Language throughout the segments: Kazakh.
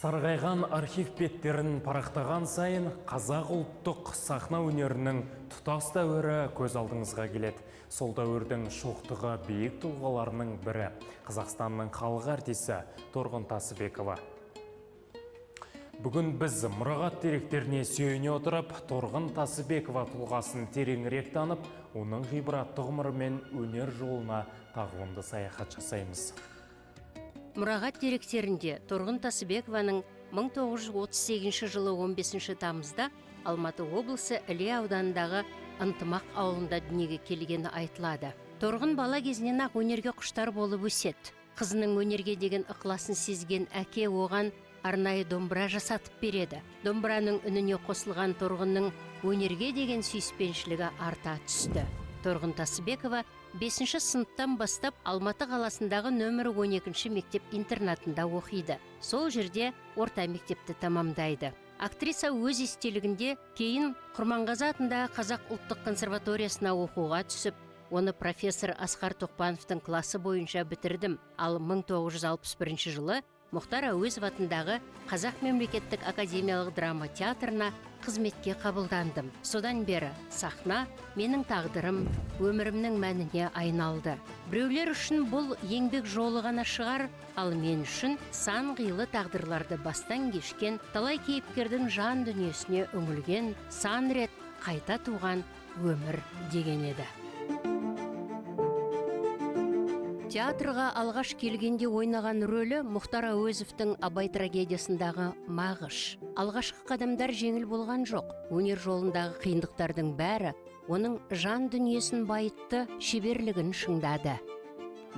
Сарғайған архив беттерін парақтаған сайын қазақ ұлттық сахна өнерінің тұтас дәуірі көз алдыңызға келеді. Сол дәуірдің шоқтығы биік тұлғаларының бірі Қазақстанның халық артисі Торғын Тасыбекова. Бүгін біз мұрағат деректеріне сүйене отырып, Торғын Тасыбекова тұлғасын тереңірек танып, оның ғибратты ғұмыры мен өнер жолына тағылымды саяхат жасаймыз. Мұрағат деректерінде Торғын Тасыбекованың 1938 жылы 15 тамызда Алматы облысы Іле ауданындағы Ынтымақ ауылында дүниеге келгені айтылады. Торғын бала кезінен-ақ өнерге құштар болып өседі. Қызының өнерге деген ықыласын сезген әке оған арнайы домбыра жасатып береді. Домбыраның үніне қосылған Торғынның өнерге деген сүйіспеншілігі арта түсті. Торғын Тасыбекова 5-ші сыныптан бастап Алматы қаласындағы нөмірі 12-ші мектеп-интернатында оқиды. Сол жерде орта мектепті тамамдайды. Актриса өз естелігінде кейін Құрманғазы атындағы Қазақ ұлттық консерваториясына оқуға түсіп, оны профессор Асқар Тоқпановтың класы бойынша бітірдім. Ал 1961 жылы Мұхтар Әуезов атындағы Қазақ мемлекеттік академиялық драма театрына қызметке қабылдандым. Содан бері сахна менің тағдырым, өмірімнің мәніне айналды. Біреулер үшін бұл еңбек жолы ғана шығар, ал мен үшін сан қилы тағдырларды бастан кешкен, талай кейіпкердің жан дүниесіне үңілген, сан рет қайта туған өмір деген еді. Театрға алғаш келгенде ойнаған рөлі Мұхтар Әуезовтің Абай трагедиясындағы Мағыш. Алғашқы қадамдар жеңіл болған жоқ. Өнер жолындағы қиындықтардың бәрі оның жан дүниесін байытты, шеберлігін шыңдады.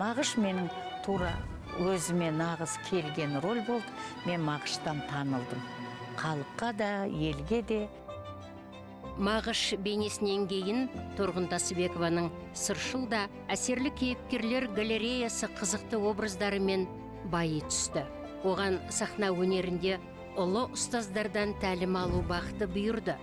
Мағыш менің тура өзіме нағыз келген роль болды. Мен Мағыштан танылдым. Халыққа да, елге де. Мағыш бейнесінен кейін Торғын Тасыбекованың сыршыл да әсерлі кейіпкерлер галереясы қызықты образдарымен байи түсті. Оған сахна өнерінде ұлы ұстаздардан тәлім алу бақыты бұйырды.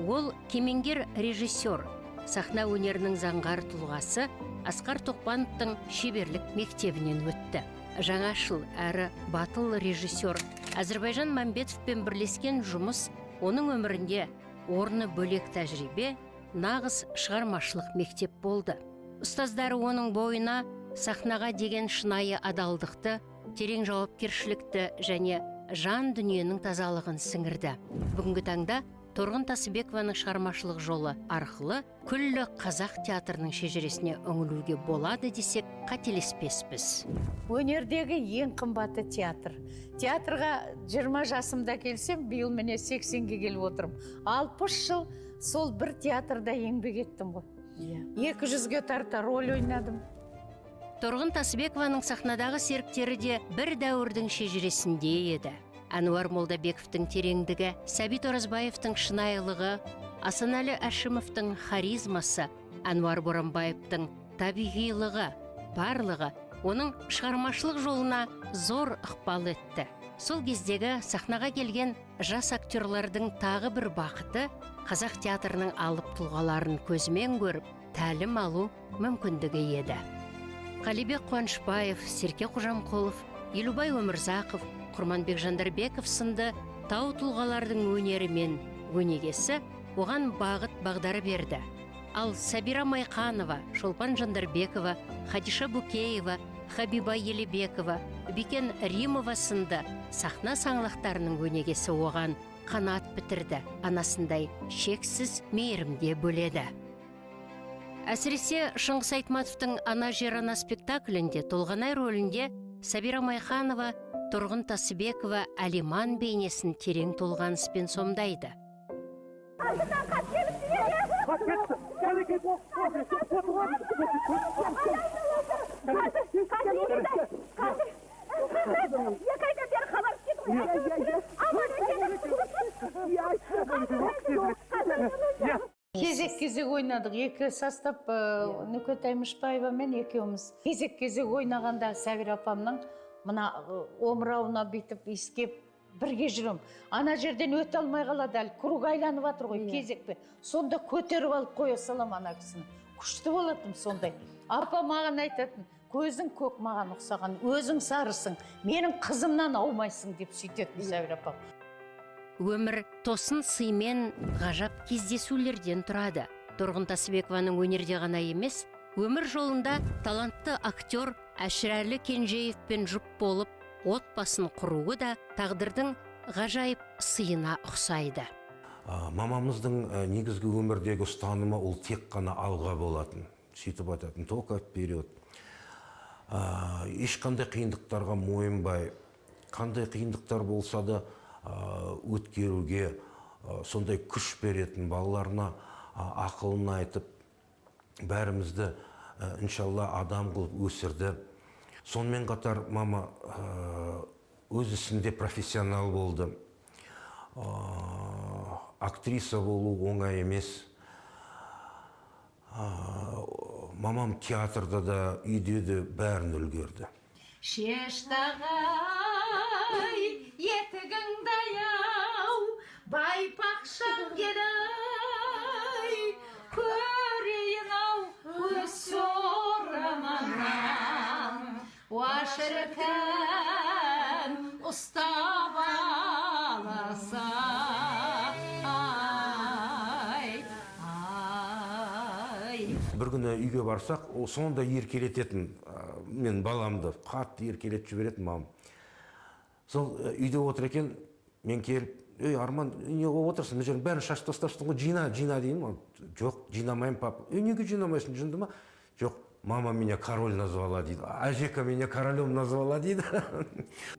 Ол кемеңгер режиссер, сахна өнерінің заңғар тұлғасы Асқар Тоқпановтың шеберлік мектебінен өтті. Жаңашыл әрі батыл режиссер Әзірбайжан Мәмбетовпен бірлескен жұмыс оның өмірінде орны бөлек тәжірибе, нағыз шығармашылық мектеп болды. Ұстаздары оның бойына сахнаға деген шынайы адалдықты, терең жауапкершілікті және жан дүниенің тазалығын сіңірді. Бүгінгі таңда Торғын Тасыбекованың шығармашылық жолы арқылы күллі қазақ театрының шежіресіне үңілуге болады десек, қателеспеспіз. Өнердегі ең қымбаты театр. Театрға 20 жасымда келсем, биыл міне 80-ге келіп отырмын. 60 жыл сол бір театрда еңбек еттім ғой. 200-ге тарта роль ойнадым. Торғын Тасыбекованың сахнадағы серіктері де бір дәуірдің шежіресінде еді. Әнуар Молдабековтің тереңдігі, Сәбит Оразбаевтың шынайылығы, Асанәлі Әшімовтің харизмасы, Әнуар Боранбаевтың табиғилығы, барлығы оның шығармашылық жолына зор ықпал етті. Сол кездегі сахнаға келген жас актерлардың тағы бір бақыты қазақ театрының алып тұлғаларын көзімен көріп, тәлім алу мүмкіндігі еді. Қалибек Қуанышбаев, Серке Қожамқұлов, Елубай Өмірзақов, Құрманбек Жандарбеков сынды тау тұлғалардың өнері мен өнегесі оған бағыт бағдар берді. Ал Сабира Майқанова, Шолпан Жандарбекова, Хадиша Букеева, Хабиба Елебекова, Бикен Римова сынды сахна саңлақтарының өнегесі оған қанат бітірді, анасындай шексіз мейірімге бөледі. Әсіресе Шыңғыс Айтматовтың «Ана жер ана» спектаклінде Толғанай рөлінде Сабира Майқанова Торғын Тасыбекова Әлиман бейнесін терең толғаныспен сомдайды. Кезек-кезек ойнадық. Екі состав, Нүкетай Мышбаева мен екеуміз. Кезек-кезек ойнағанда Сәбира апамның мына омырауына бүйтіп иіскеп бірге жүрем. Ана жерден өте алмай қалады әлі, круг айланып жатыр ғой кезекпен. Сонда көтеріп алып қоя салам ана кісіні. Күшті болатынмын сондай. Апа маған айтатын, көзің көк маған ұқсаған, өзің сарысың, менің қызымнан аумайсың деп сөйтетін Зәуре апам. Өмір тосын сыймен ғажап кездесулерден тұрады. Торғын Тасыбекованың өнерде ғана емес, өмір жолында талантты актер Әшірәлі Кенжеевпен жұп болып, отбасын құруы да тағдырдың ғажайып сыйына ұқсайды. Мамамыздың негізгі өмірдегі ұстанымы ол тек қана алға болатын. Сөйтіп айтатын, только вперед. Ешқандай қиындықтарға мойынбай, қандай қиындықтар болса да өткеруге сондай күш беретін, балаларына ақылын айтып, бәрімізді иншалла адам қылып өсірді. Сонымен қатар мама өз ісінде профессионал болды. Актриса болу оңай емес. Мамам театрда да, үйде де бәрін үлгерді. Шештағай, етігіңді аяу, байпақшам келай, көрейін ау өз сораманнан. Уа шіркін, ұстап аласа, ай, ай. Бір күні үйге барсақ, ол сондай еркелететін, мен баламды қатты еркелетіп жіберетін мамам. Сол үйде отыр екен, мен келіп, ей, Арман, не қылып отырсың, мына жердің бәрін шашып тастапсың ғой, жина, жина деймін. Жоқ, жинамаймын, папа. Ей, неге жинамайсың, жынды ма? Жоқ, мама меня король назвала дейді. Әжека меня королем назвала дейді.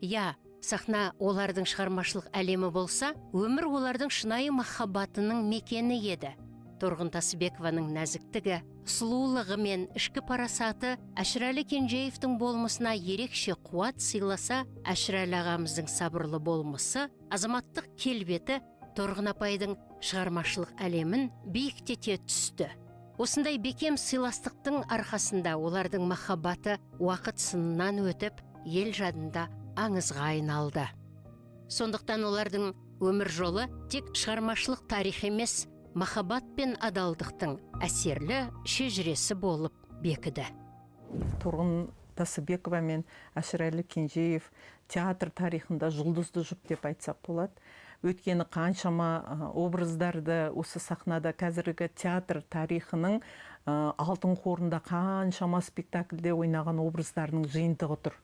Я, сахна олардың шығармашылық әлемі болса, өмір олардың шынайы махаббатының мекені еді. Торғын Тасыбекованың нәзіктігі, сұлулығы мен ішкі парасаты Әшірәлі Кенжеевтің болмысына ерекше қуат сыйласа, Әшірәлі ағамыздың сабырлы болмысы, азаматтық келбеті Торғын апайдың шығармашылық әлемін биіктете түсті. Осындай бекем сыйластықтың арқасында олардың махаббаты уақыт сынынан өтіп, ел жадында аңызға айналды. Сондықтан олардың өмір жолы тек шығармашылық тарих емес, махаббат пен адалдықтың әсерлі шежіресі болып бекіді. Торғын Тасыбекова мен Әшірәлі Кенжеев театр тарихында жұлдызды жұп деп айтсақ болады. Өйткені қаншама образдарды осы сахнада қазіргі театр тарихының алтын қорында қаншама спектакльде ойнаған образдарының жиынтығы тұр.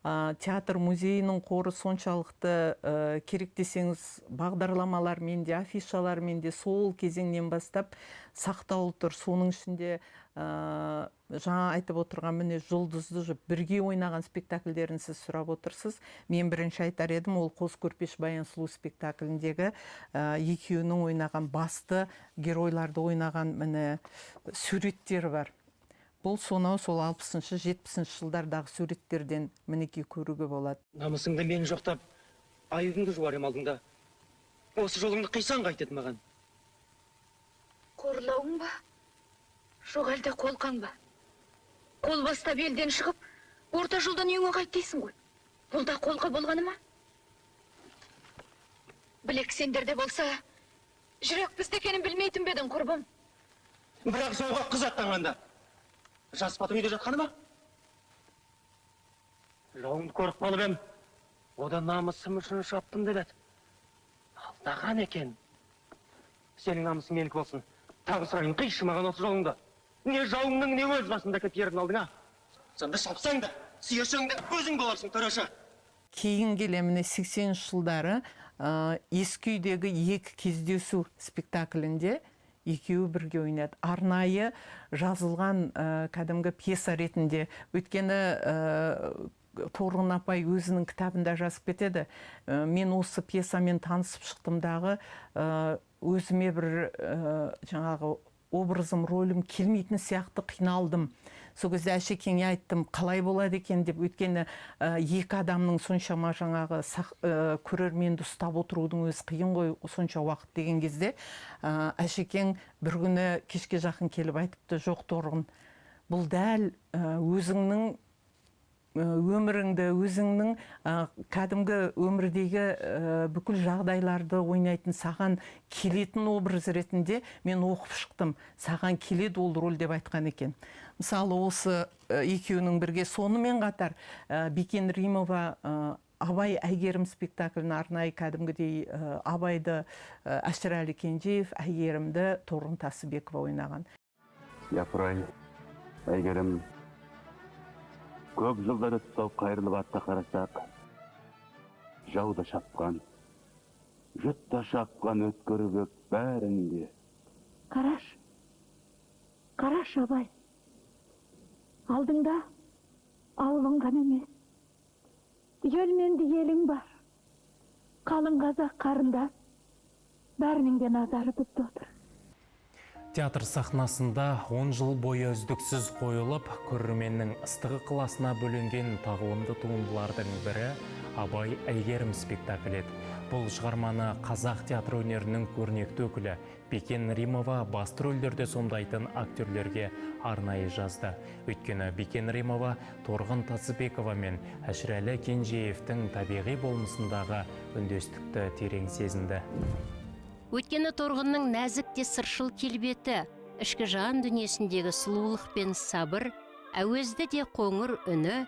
Театр музейінің қоры соншалықты, керек десеңіз, бағдарламалармен де, афишалармен де сол кезеңнен бастап сақтаулы тұр. Соның ішінде жаңа айтып отырған міне жұлдызды жұп бірге ойнаған спектакльдерін сіз сұрап отырсыз. Мен бірінші айтар едім, ол Қос көрпеш Баян сұлу спектакліндегі екеуінің ойнаған басты геройларды ойнаған міне суреттері бар. Бұл сонау сол алпысыншы, жетпісінші жылдардағы суреттерден мінекей көруге болады. Намысыңды мен жоқтап, айыбыңды жуар ем алдыңда. Осы жолыңды қисаң қайтеді маған. Қорлауың ба? Жоқ әлде қолқаң ба? Қол бастап елден шығып, орта жолдан үйіңе қайт дейсің ғой. Бұл да қолқа болғаны ма? Білек сендерде болса, жүрек бізде екенін білмейтін бе едің, құрбым? Бірақ жауға қыз аттанғанда жас батыр үйде жатқаны ма? Жауыңды көріп қалып ем, одан намысым үшін шаптым деп еді. Алдаған екен. Сенің намысың менікі болсын. Тағы сұрайын, қишы маған осы жолыңды. Не жауыңның, не өз басыңда кеп ердің алдыңа. Сонда шапсаң да, сүйесең де өзің боларсың, төреші. Кейін келе міне сексенінші жылдары, ескі үйдегі екі кездесу спектаклінде екеуі бірге ойнады. Арнайы жазылған, кәдімгі пьеса ретінде. Өйткені, Торғын апай өзінің кітабында жазып кетеді. Мен осы пьесамен танысып шықтым дағы, өзіме бір, жаңағы образым, рөлім келмейтін сияқты қиналдым. Сол кезде Әшекеңе айттым, қалай болады екен деп. Өйткені, екі адамның соншама жаңағы көрерменді ұстап отырудың өзі қиын ғой сонша уақыт деген кезде, Әшекең бір күні кешке жақын келіп айтыпты, жоқ Торғын, бұл дәл, өзіңнің өміріңді, өзіңнің кәдімгі өмірдегі бүкіл жағдайларды ойнайтын, саған келетін образ ретінде мен оқып шықтым, саған келеді ол роль деп айтқан екен. Мысалы, осы екеуінің бірге. Сонымен қатар Бикен Римова Абай Әйгерім спектаклін арнайы кәдімгідей Абайды Әшірәлі Кенжеев, Әйгерімді Торғын Тасыбекова ойнаған. Япырай, Әйгерім, көп жылдар өтті, қайырылып артқа қарасақ, жау да шапқан, жұт та шапқан, өткір көп бәрінде. Қараш, қараш, Абай, алдыңда ауылың ғана емес, елменді елің бар. Қалың қазақ қарындас, бәрінің де назары бізде отыр. Театр сахнасында 10 жыл бойы үздіксіз қойылып, көрерменнің ыстық ықыласына бөленген тағылымды туындылардың бірі Абай Әйгерім спектаклі еді. Бұл шығарманы қазақ театр өнерінің көрнекті өкілі Бикен Римова басты рөлдерде сомдайтын актерлерге арнайы жазды. Өйткені Бикен Римова Торғын Тасыбекова мен Әшірәлі Кенжеевтің табиғи болмысындағы үндестікті терең сезінді. Өйткені Торғынның нәзік те сыршыл келбеті, ішкі жан дүниесіндегі сұлулық пен сабыр, әуезді де қоңыр үні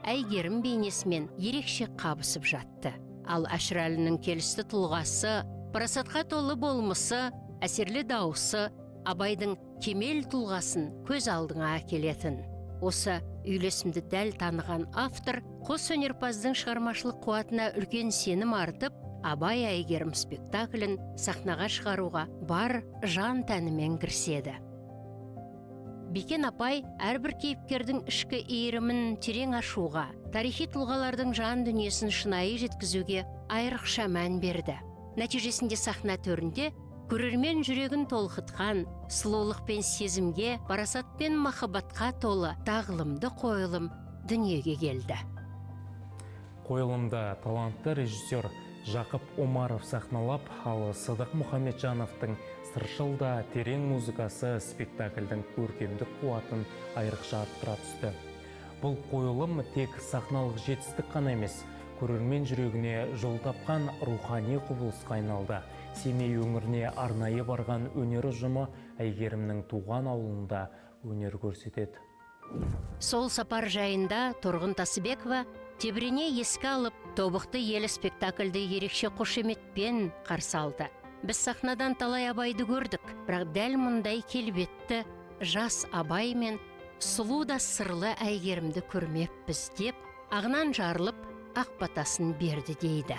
Әйгерім бейнесімен ерекше қабысып жатты. Ал Әшірәлінің келісті тұлғасы, парасатқа толы болмысы, әсерлі дауысы Абайдың кемел тұлғасын көз алдыңа әкелетін. Осы үйлесімді дәл таныған автор қос өнерпаздың шығармашылық қуатына үлкен сенім артып, Абай Әйгерім спектаклін сахнаға шығаруға бар жан тәнімен кіріседі. Бикен апай әрбір кейіпкердің ішкі иірімін терең ашуға, тарихи тұлғалардың жан дүниесін шынайы жеткізуге айрықша мән берді. Нәтижесінде сахна төрінде көрермен жүрегін толқытқан, сұлулық пен сезімге, парасат пен махаббатқа толы тағылымды қойылым дүниеге келді. Қойылымды талантты режиссер Жақып Омаров сахналап, ал Сыдық Мұхамеджановтың сыршыл да терең музыкасы спектакльдің көркемдік қуатын айрықша арттыра түсті. Бұл қойылым тек сахналық жетістік қана емес, көрермен жүрегіне жол тапқан рухани құбылысқа айналды. Семей өңіріне арнайы барған өнер ұжымы Әйгерімнің туған ауылында өнер көрсетеді. Сол сапар жайында Торғын Тасыбекова тебірене еске алып, Тобықты елі спектакльді ерекше қошеметпен қарсы алды. Біз сахнадан талай Абайды көрдік, бірақ дәл мұндай келбетті жас Абай мен сұлу да сырлы Әйгерімді көрмеппіз деп, ағынан жарылып, ақ батасын берді дейді.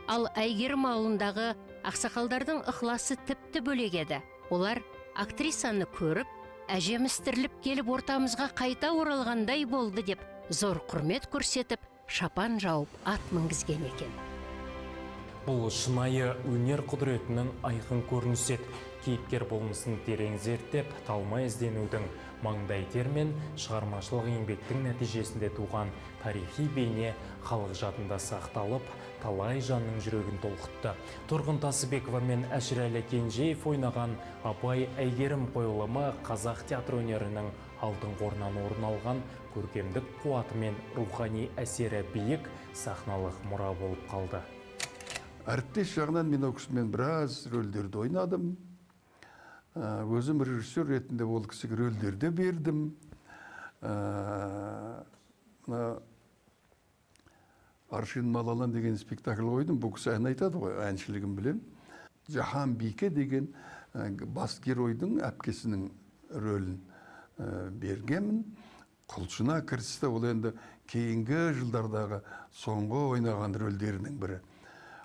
Ал Әйгерім ауылындағы ақсақалдардың ықыласы тіпті бөлек еді. Олар актрисаны көріп, әжеміз тіріліп келіп ортамызға қайта оралғандай болды деп зор құрмет көрсетіп, шапан жауып ат мінгізген екен. Бұл шынайы өнер құдіретінің айқын көрінісі еді. Кейіпкер болмысын терең зерттеп, талмай ізденудің, маңдай тер мен шығармашылық еңбектің нәтижесінде туған тарихи бейне халық жадында сақталып, талай жанның жүрегін толқытты. Торғын Тасыбекова мен Әшірәлі Кенжеев ойнаған Абай Әйгерім қойылымы қазақ театр өнерінің алтын қорынан орын алған көркемдік қуаты мен рухани әсері биік сахналық мұра болып қалды. Әріптес жағынан мен ол кісімен біраз рөлдерді ойнадым. Өзім режиссер ретінде ол кісіге рөлдерді бердім. Аршин Малалан деген спектакль қойдым. Бұл кісі ән айтады ғой, әншілігін білем. Жаһан Бике деген бас геройдың әпкесінің рөлін бергенмін. Құлшына кірісті. Ол енді кейінгі жылдардағы соңғы ойнаған рөлдерінің бірі.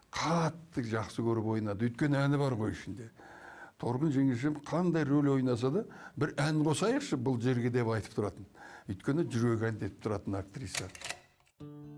Қатты жақсы көріп ойнады. Өйткені әні бар ғой ішінде. Торғын жеңешем қандай рөл ойнаса да бір ән қосайықшы бұл жерге деп айтып тұратын. Өйткені жүрегі әндетіп тұратын актриса.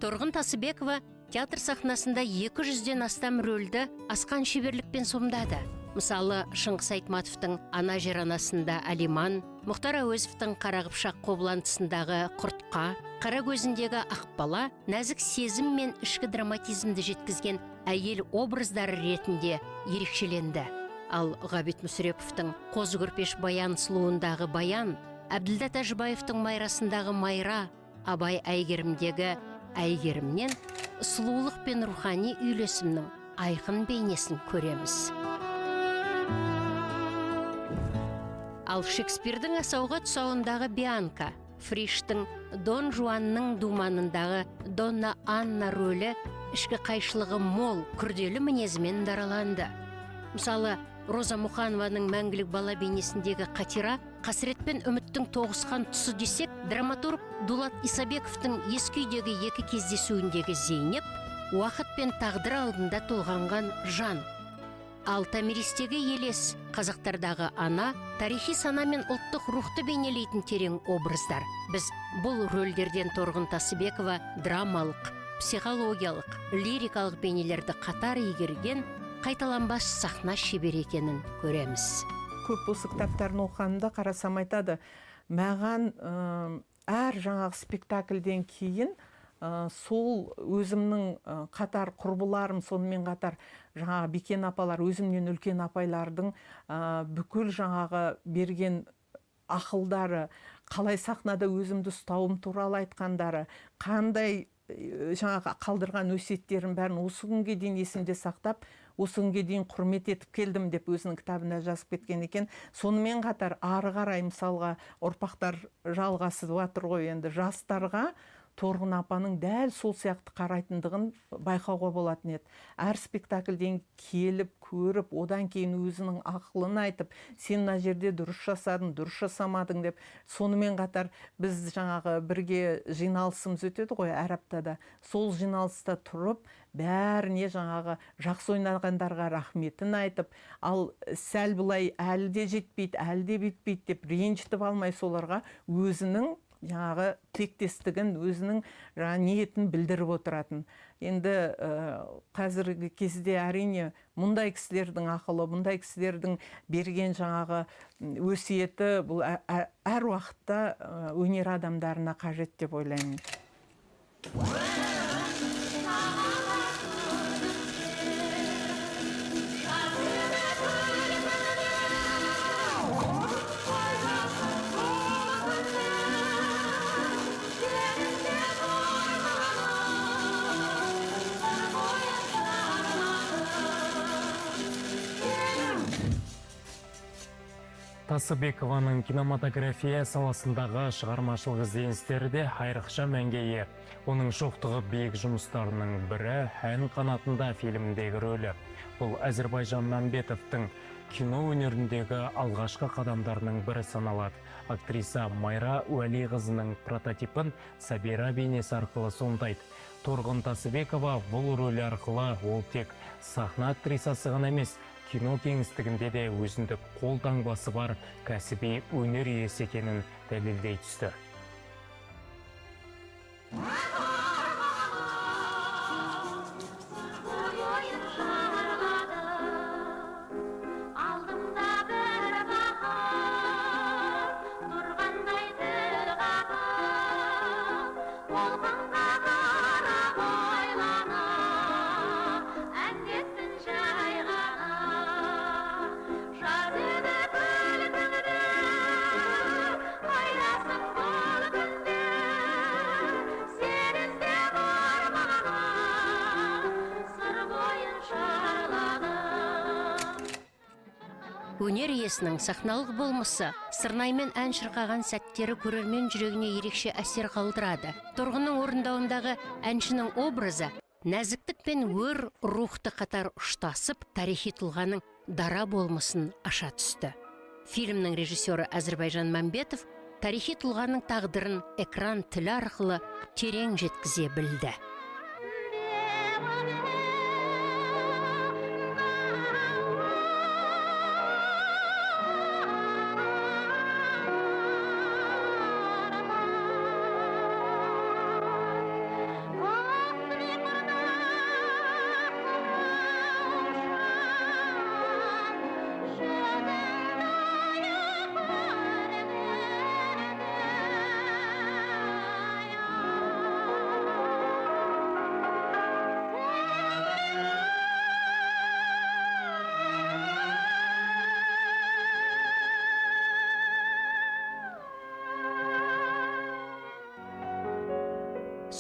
Торғын Тасыбекова театр сахнасында 200-ден астам рөлді асқан шеберлікпен сомдады. Мысалы, Шыңғыс Айтматовтың Ана жер анасында Алиман, Мұхтар Әуезовтің Қара Қыпшақ қобыландысындағы Құртқа, Қара көзіндегі Ақбала нәзік сезім мен ішкі драматизмді жеткізген әйел образдары ретінде ерекшеленді. Ал Ғабит Мүсіреповтің Қозы Көрпеш Баян сұлуындағы Баян, Әбділда Тәжібаевтың Майрасындағы Майра, Абай Әйгерімдегі Әйгерімнен сұлулық пен рухани үйлесімнің айқын бейнесін көреміз. Ал Шекспирдің Асауға тұсауындағы Бианка, Фриштің Дон Жуанның думанындағы Донна Анна рөлі ішкі қайшылығы мол, күрделі мінезімен дараланды. Мысалы, Роза Мұқанованың Мәңгілік бала бейнесіндегі Қатира қасірет пен үміттің тоғысқан тұсы десек, драматург Дулат Исабековтың ескі үйдегі екі кездесуіндегі Зейнеп уақыт пен тағдыр алдында толғанған жан. Ал Томиристегі Елес, қазақтардағы ана, тарихи сана мен ұлттық рухты бейнелейтін терең образдар. Біз бұл рөлдерден Торғын Тасыбекова драмалық, психологиялық, лирикалық бейнелерді қатар игерген қайталанбас сахна шебері екенін көреміз. Көп осы кітаптарын оқығанымда қарасам айтады, маған әр жаңағы спектакльден кейін сол өзімнің қатар құрбыларым, сонымен қатар жаңағы Бекен апалар, өзімнен үлкен апайлардың бүкіл жаңағы берген ақылдары, қалай сахнада өзімді ұстауым туралы айтқандары, қандай жаңағы қалдырған өсиеттерін бәрін осы күнге дейін есімде сақтап, осы күнге дейін құрмет етіп келдім деп өзінің кітабында жазып кеткен екен. Сонымен қатар ары қарай мысалға ұрпақтар жалғасып жатыр ғой, енді жастарға Торғын апаның дәл сол сияқты қарайтындығын байқауға болатын еді. Әр спектакльден келіп, көріп, одан кейін өзінің ақылын айтып, сен мына жерде дұрыс жасадың, дұрыс жасамадың деп. Сонымен қатар біз жаңағы бірге жиналысымыз өтеді ғой әр аптада. Сол жиналыста тұрып, бәріне жаңағы жақсы ойнағандарға рахметін айтып, ал сәл былай әлі де жетпейді, әлі де бүйтпейді деп ренжітіп алмай соларға өзінің жаңағы тілектестігін, өзінің жаңа ниетін білдіріп отыратын. Енді қазіргі кезде әрине мұндай кісілердің ақылы, мұндай кісілердің берген жаңағы өсиеті бұл әр уақытта өнер адамдарына қажет деп ойлаймын. Тасыбекованың кинематография саласындағы шығармашылық ізденістері де айрықша мәнге ие. Оның шоқтығы биік жұмыстарының бірі «Ән қанатында» фильміндегі рөлі. Бұл Әзірбайжан Мәмбетовтің кино өнеріндегі алғашқы қадамдарының бірі саналады. Актриса Майра Уәлиқызының прототипін Сабира бейнесі арқылы сомдайды. Торғын Тасыбекова бұл рөлі арқылы ол тек сахна актрисасы ғана емес, кино кеңістігінде де өзіндік қол таңбасы бар кәсіби өнер иесі екенін дәлелдей түсті. Өнер иесінің сахналық болмысы, сырнаймен ән шырқаған сәттері көрермен жүрегіне ерекше әсер қалдырады. Торғынның орындауындағы әншінің образы нәзіктік пен өр рухты қатар ұштасып, тарихи тұлғаның дара болмысын аша түсті. Фильмнің режиссері Әзірбайжан Мәмбетов тарихи тұлғаның тағдырын экран тілі арқылы терең жеткізе білді.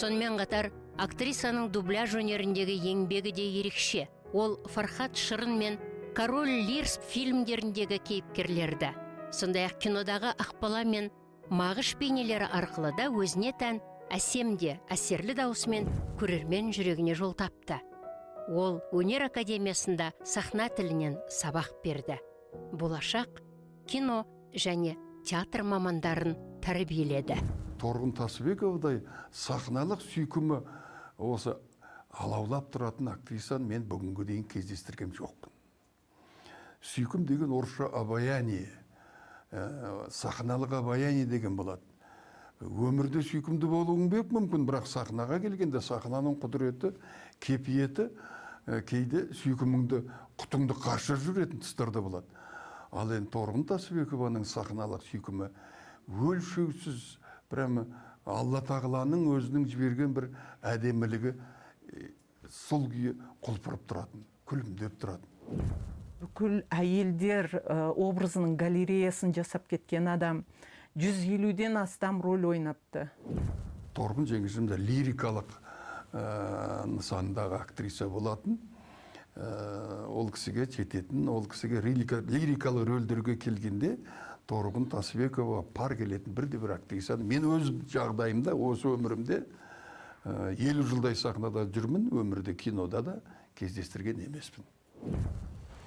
Сонымен қатар актрисаның дубляж өнеріндегі еңбегі де ерекше. Ол Фархат Шырын мен Король Лир фильмдеріндегі кейіпкерлерді, сондай-ақ кинодағы Ақбала мен Мағыш бейнелері арқылы да өзіне тән әсем де әсерлі дауысымен көрермен жүрегіне жол тапты. Ол өнер академиясында сахна тілінен сабақ берді. Болашақ кино және театр мамандарын тәрбиеледі. Торғын Тасыбековадай сахналық сүйкімі осы алаулап тұратын актрисаны мен бүгінгі дейін кездестірген жоқпын. Сүйкім деген орысша обаяние, сахналық обаяние деген болады. Өмірде сүйкімді болуың бек мүмкін, бірақ сахнаға келгенде сахнаның құдіреті, кепиеті кейде сүйкіміңді, құтыңды қашырып жіберетін тұстарда болады. Ал енді Торғын Тасыбекованың сахналық сүйкімі өлшеусіз, прямо Алла тағаланың өзінің жіберген бір әдемілігі, сол күйі құлпырып тұратын, күлімдеп тұратын. Бүкіл әйелдер образының галереясын жасап кеткен адам, 150-ден астам роль ойнапты. Торғын жеңешем де лирикалық нысандағы актриса болатын. Ол кісіге жететін, ол кісіге лирикалық рөлдерге келгенде Торғын Тасыбекова пар келетін бірде-бір актрисаны мен өз жағдайымда, осы өмірімде 50 жылдай сахнада жүрмін, өмірде кинода да кездестірген емеспін.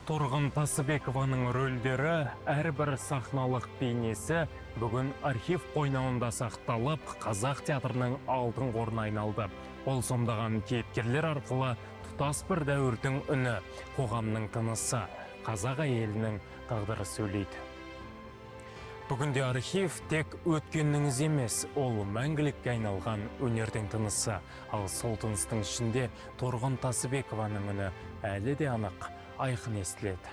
Торғын Тасыбекованың рөлдері, әрбір сахналық бейнесі бүгін архив қойнауында сақталып, қазақ театрының алтын қорына айналды. Ол сомдаған кейіпкерлер арқылы тұтас бір дәуірдің үні, қоғамның тынысы, қазақ әйелінің тағдыры сөйлейді. Бүгінде архив тек өткеннің ізі емес, ол мәңгілікке айналған өнердің тынысы. Ал сол тыныстың ішінде Торғын Тасыбекованың үні әлі де анық, айқын естіледі.